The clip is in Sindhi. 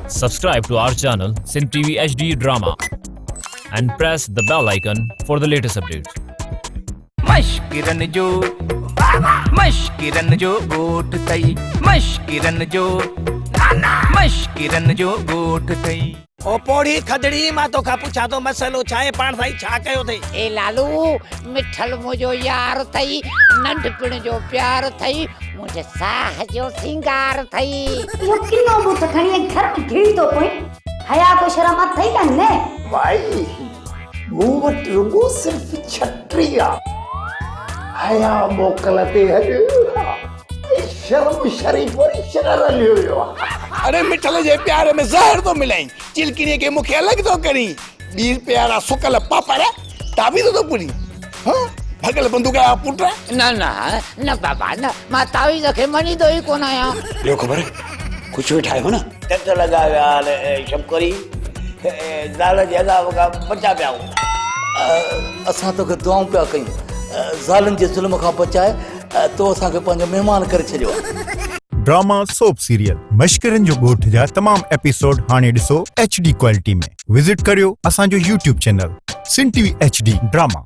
Subscribe to our channel Sindh TV HD Drama and press the bell icon for the latest updates. مشڪرن جو مشڪرن جو ڳوٺ ٿئي مشڪرن جو مشڪرن جو ڳوٺ ٿئي. او پوڙهي کدڙي مان توکان پڇان ٿو مسئلو ڇا آهي پاڻ سائين ڇا ڪيو اٿئي. اي لالو مٺل منهنجو يار اٿئي ننڍپڻ جو پيار اٿئي منهنجي ساهه جو سينگار اٿئي. اهو ڪنو ٻوٿ کڻي ۽ گهر ۾ گهڙي ٿو پوين، حياء ڪو شرم اٿئي يا نه؟ مائي، مون وٽ رڳو صرف 36 آ. حياء موڪل تي هليو ويو آ ۽ شرم شريف وري شهر هليو ويو آ. اڙي مٺل جي پيار ۾ زهر ٿو ملائين، چلڪڻيء کي مون کي الڳ ٿو ڪرين، ٻير پيارا سڪل پاپڙ تعويذ ٿو پورين، ها ڀڳل بندوق جا پٽ. نه نه نه بابا نه، مان تعويذ کي مڃيندو ئي ڪونه آهيان. ڏيو خبر، خوش ويٺا آهيو نه؟ ٽڪ لڳا ويا شبڪري، زال جي عذاب کان بچا پيا آهيون. اسان توکي دعائون پيا ڪيون، زالن جي ظلم کان بچائي تو اسان کي پنهنجو مهمان ڪري ڇڏيو آهي. ڊراما سوپ سيريل مشڪرين جو ڳوٺ جا تمام ايپيسوڊ هاڻي ڏسو ايڇ ڊي ڪوالٽي ۾ وزٽ ڪريو اسان جو YouTube channel Sindh T V H D drama.